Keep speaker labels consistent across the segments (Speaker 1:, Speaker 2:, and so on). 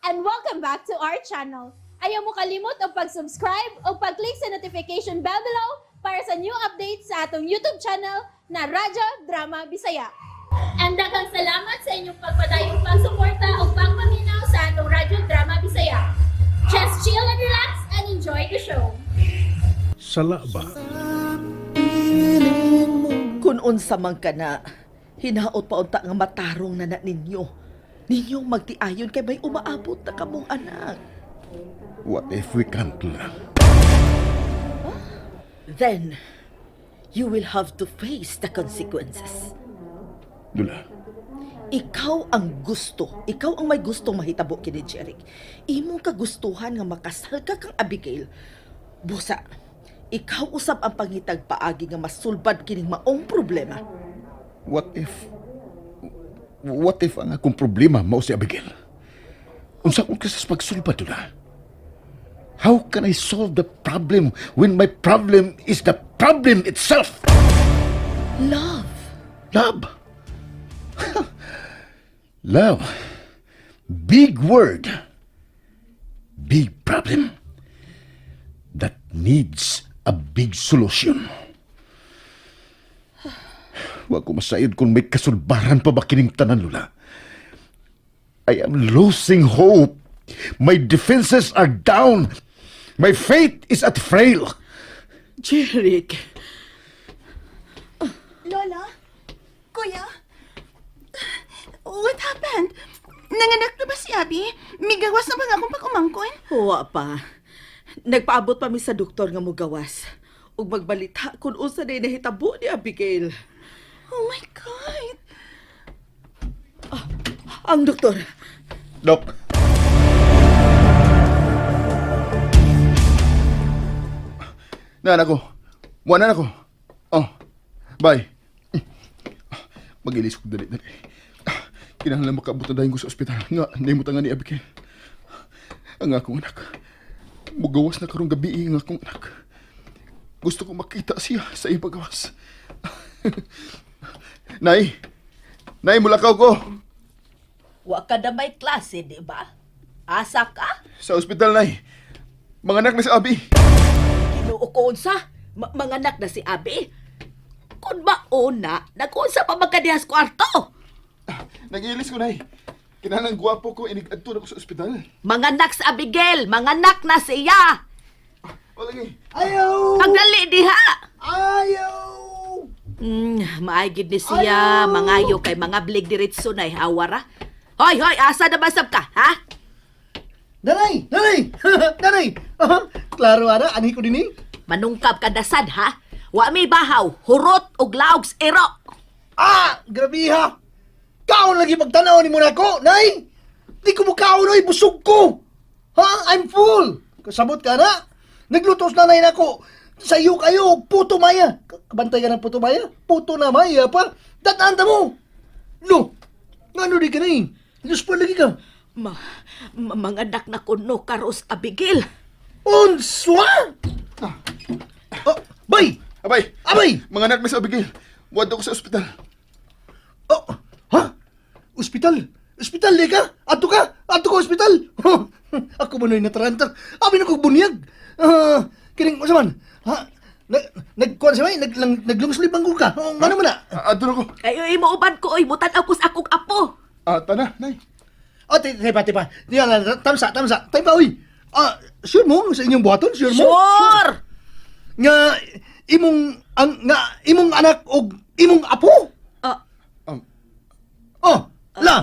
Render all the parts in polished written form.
Speaker 1: And welcome back to our channel. Ayaw mo kalimot og pag-subscribe o pag-click sa notification bell below para sa new updates sa atong YouTube channel na Radyo Drama Bisaya. And daghang salamat sa inyong pagpadayong pagsuporta o pagpaminaw sa atong Radyo Drama Bisaya. Just chill and relax and enjoy the show.
Speaker 2: Sala ba?
Speaker 3: Kung unsa man ka na, hinaot pa unta nga matarong na na ninyo. Ninyong magtiayon kay may umaabot na kamong anak.
Speaker 2: What if we can't lang?
Speaker 3: Then, you will have to face the consequences.
Speaker 2: Lola,
Speaker 3: Ikaw ang gusto. Ikaw ang may gustong mahitabo kini Jeric. Imong kagustuhan nga makasal ka kang Abigail. Busa, ikaw usab ang pangitag paagi nga masulbad kining maong problema.
Speaker 2: What if ang akong problema mao si Abigail? Unsa akong kasas pagsulbad, Lola? How can I solve the problem when my problem is the problem itself?
Speaker 3: Love.
Speaker 2: Love. Love. Big word. Big problem. That needs a big solution. Wa ko masayod kung may kasulbaran pa ba kining tanan, Lola. I am losing hope. My defenses are down. My faith is at frail.
Speaker 3: Jeric.
Speaker 4: Lola? Kuya? What happened? Nanganak na ba si Abby? Migawas na ba nga akong pag-umangkon?
Speaker 3: Wa pa. Nagpaabot pa mi sa doktor nga mugawas. Ug magbalita kung unsa na nahitabo ni Abigail.
Speaker 4: Oh my God!
Speaker 3: Ang doktor.
Speaker 2: Dok. Naan ako. Wala na ako. Oh, bye. Mag-ilis ko dali-dali. Kinahanglan makaabot na dayon ko sa ospital. Nga, nahimutang nga ni Abigail. Ang akong anak. Mugawas na karong gabi ang akong anak. Gusto ko makita siya sa iyang pagawas. Nay! Nay, mulakaw ko!
Speaker 5: Wa ka na may klase, di ba? Asa ka?
Speaker 2: Sa ospital, Nay. Manganak na si Abi.
Speaker 5: Ginoo ko unsa? Manganak na si Abi. Kung mauna, nag-unsa pa magkadihas kwarto.
Speaker 2: Nag-ilis ko, Nay. Kinahanglan gwapo ko, inig-adto na ko sa ospital.
Speaker 5: Manganak si Abigail, manganak na siya.
Speaker 2: O lagi.
Speaker 6: Ayaw!
Speaker 5: Pagdali diha.
Speaker 6: Ayaw!
Speaker 5: Maay gid ni siya, mangayo kay mga blig diretso na hawara. Hoy, hoy, asa na basab ka, ha?
Speaker 6: Nanay! Nanay! Nanay! Klaro ara, ani ko dinhi.
Speaker 5: Manungkab ka dasad, ha? Wa mi bahaw, hurot og laog sa iro.
Speaker 6: Ah! Grabe ha! Kaon lagi pagtanaw ni mo nako, nay! Di ko mo kaon oy, busog ko! Ha? I'm full! Kasabot ka na? Naglutos na nanay nako. Sa iyo kayo, puto maya. Kabantay ka ng puto maya? Puto na maya pa. Dataan ta mo! Lo! Ngano di ka na eh? Diyos pa lagi ka.
Speaker 5: Manganak na kuno karos Abigail.
Speaker 6: Unswa! Oh, bay!
Speaker 2: Abay!
Speaker 6: Abay!
Speaker 2: Manganak na si Abigail. Muadto ko sa ospital.
Speaker 6: Oh, ha? Ospital? Ospital, di ka? Ato ka? Ato ka ospital? Ako ba na'y nataranta? Abi na kong bunyag. Ah, kining, unsa man? Ha? Nagkuhan siya may? Naglungsli bangko ka? Oh, ngano man na?
Speaker 2: Ah, adto na ko.
Speaker 5: Ay, imo uban ko, oy, mutan-aw ko sa akong apo.
Speaker 2: Ah, tana, Nay.
Speaker 6: Oh, te, pa, te, pa. Di na, tamsa, tamsa. Tay pa, uy. Ah, sure mo sa inyong buhaton? Sure mo?
Speaker 5: Sure!
Speaker 6: Nga, imong, ang, nga, imong anak og imong apo?
Speaker 5: Ah,
Speaker 6: Oh, la.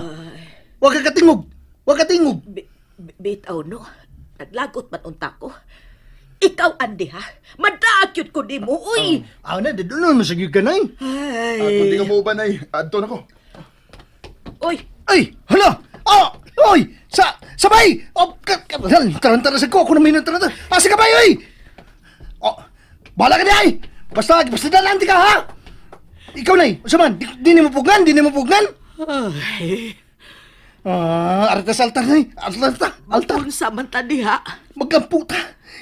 Speaker 6: Wa ka katingog. Wa ka tingog.
Speaker 5: Bitaw no. Naglagot man unta ko. Ikaw, Andy, ha? Madaag yun ko ni mo, uy!
Speaker 6: Ah, na, doon mo sa ka na eh.
Speaker 5: Ay.
Speaker 2: Ah, kung di ka mo uban, Nay. Adto na ko.
Speaker 5: Uy,
Speaker 6: Ay, hala! Ah! Oy! Sa sabay! Oh, taranta na sa ko. Ako na may taranta. Ah, sa kabay, oy! Oh, bahala ka di ay! Basta, basta dalanti ka, ha? Ikaw, nay, unsa man? Di ni mo pugnan, di ni mo pugnan.
Speaker 5: Ay,
Speaker 6: Ah, arta sa altar, nay. Altar, altar, altar.
Speaker 5: unsa man ta diha?
Speaker 6: Magamputa.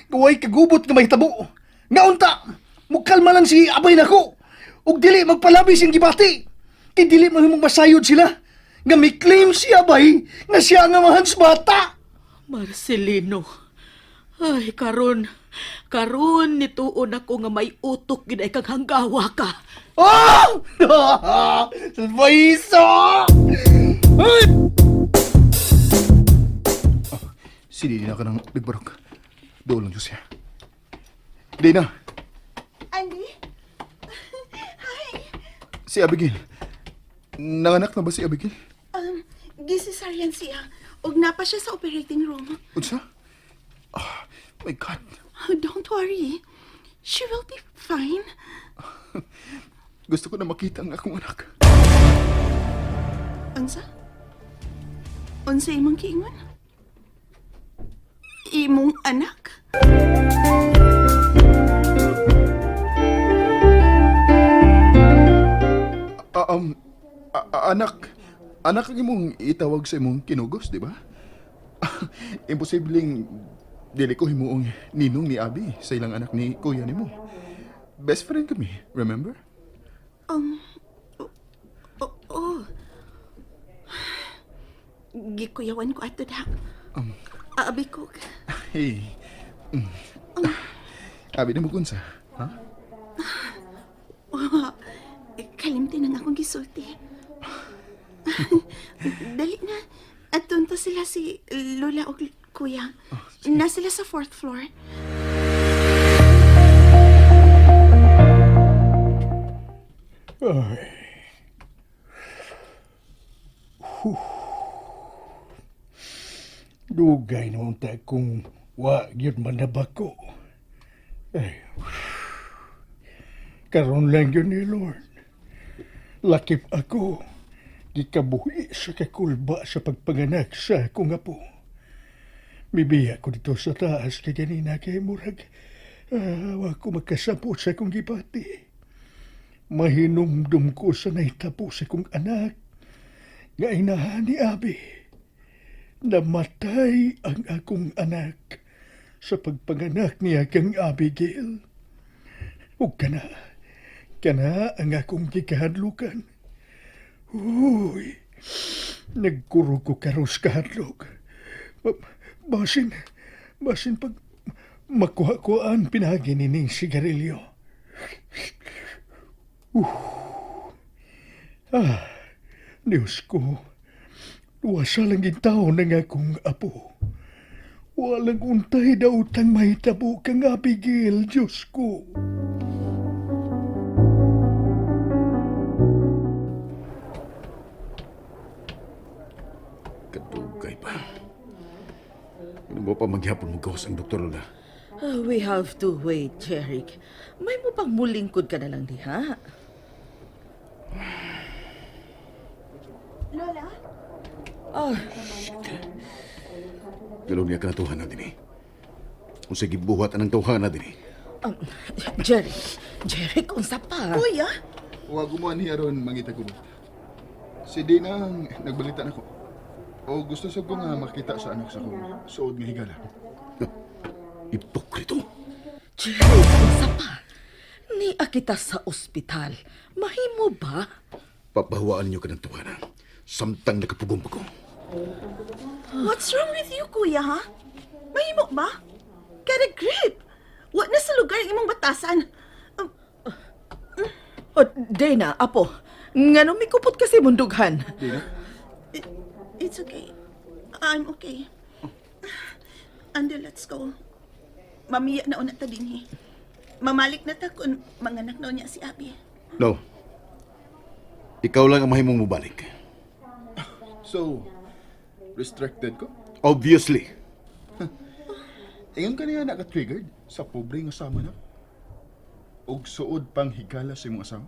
Speaker 6: Gaway kagubot nga mahitabo. Nga unta, mukalma lang si abay nako. Ug dili magpalabi siyang gibati. Kay dili mahimong masayod sila. Nga may claim si abay nga siya nga mahan sa bata.
Speaker 5: Marcelino. Ay, karon. Karon nituon ako nga may utok gid ay kag hanggawa ka.
Speaker 6: Oh! Salbahiso! Ay!
Speaker 2: Si Dina ka ng nagbarok. Doon lang Diyos siya. Dina,
Speaker 4: Andy?
Speaker 2: si Abigail. Nanganak na ba si Abigail?
Speaker 4: Gisisarian siya. Ug napa siya sa operating room.
Speaker 2: Unsa? Oh, my God.
Speaker 4: Don't worry. She will be fine.
Speaker 2: Gusto ko na makita ang akong anak.
Speaker 4: Unsa? Unsa imong kiingon? Imong anak?
Speaker 2: Ah, anak, anak ang imong itawag sa imong kinugos, di ba? Imposibleng dili ko himuong ninong ni Abby sa ilang anak ni kuya nimo. Best friend kami, remember?
Speaker 4: Oo. Oh. Gikuyawan ko ato da. Aabi ko.
Speaker 2: Hey. Mm. Abi na mo kunsa, ha?
Speaker 4: Oh, kalimti na nga akong gisulti. Dali na. At to sila si Lola o Kuya. Na sila sa fourth floor.
Speaker 6: Dugay naman ta kung wa gyud manabako. Ay, karon lang yun ni Lord. Lakip ako, gikabuhi sa kakulba sa pagpanganak sa akong apo. Mibiya ko dito sa taas kay ganina kay murag. Wa ko makasabot sa akong gibati. Mahinumdum ko sa nahitabo sa akong anak nga inahan ni Abi. Namatay ang akong anak sa pagpanganak niya kang Abigail. Ug kana, kana ang akong gikahadlukan. Uy, nagkuro ko karos kahadlok. Basin, basin pag makuha-kuhaan pinagi nining sigarilyo. Ah, Diyos ko. Wasa lang gintaon ng akong apo. Walang untay daw tang mahitabo kang Abigail, Diyos ko.
Speaker 7: Kadugay pa. Ano ba pa maghapon mo gawas ang doktor, Lola?
Speaker 3: Ah, we have to wait, Jeric. May mo pang mulingkod ka na lang diha.
Speaker 4: Lola?
Speaker 3: Ah,
Speaker 7: Galong niya kanatuhan na din eh. Kung sige buhat anang tawhana din eh.
Speaker 3: Jeric, Jeric, unsa pa?
Speaker 4: Kuya?
Speaker 2: Wa gumawa niya ron mangita ko. Si Dina ang nagbalita nako. O gusto sa ko nga makita sa anak sa kong suod nga higala.
Speaker 7: Ipokrito.
Speaker 3: Jeric, unsa pa? Ni kita sa ospital. Mahimo ba?
Speaker 7: Papahuwaan niyo ka ng tawhana. Samtang nakapugong pa ko.
Speaker 4: What's wrong with you, kuya, ha? Mahimo ba? Get a grip! Wa na sa lugar ang imong batasan.
Speaker 3: O, Dana, apo, ngano mikupot kasi mundughan?
Speaker 2: Dina?
Speaker 4: It's okay. I'm okay. Andy, let's go. Mamiya na una ta dinhi. Mamalik na ta kung manganak na niya si Abby.
Speaker 7: No. Ikaw lang ang mahimong mubalik.
Speaker 2: So, restricted ko?
Speaker 7: Obviously.
Speaker 2: Ingon ka niya naka-triggered sa pobre nga sama na. Og suod pang higala sa imong asawa.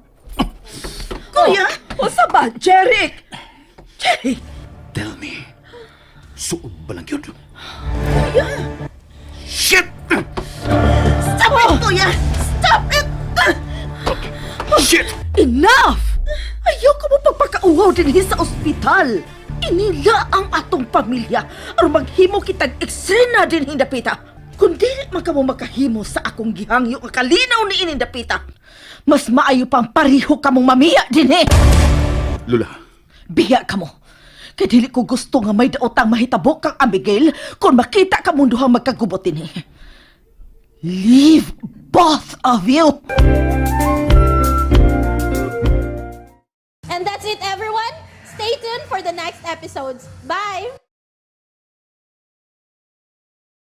Speaker 4: Kuya!
Speaker 3: Unsa ba, Jeric? Jeric!
Speaker 7: Tell me. Suod ba lang yun? Kuya! Shit!
Speaker 4: Stop it, kuya! Stop it!
Speaker 7: Shit!
Speaker 3: Enough! Ayoko mo pagpakauhaw din sa ospital. Inila ang atong pamilya aron maghimo kitag eksena din hindapita. Kung dili man kamo makahimo sa akong gihangyo nga kalinaw ni inindapita, mas maayo pang pareho kamong mamiya din eh.
Speaker 7: Lola,
Speaker 3: Biya kamo. Kay dili ko gusto nga may daotang mahitabo kang Abigail kung makita ka mong duhang magkagubot ini. Leave both of you!
Speaker 1: And that's it, everyone. Stay tuned for the next episodes. Bye!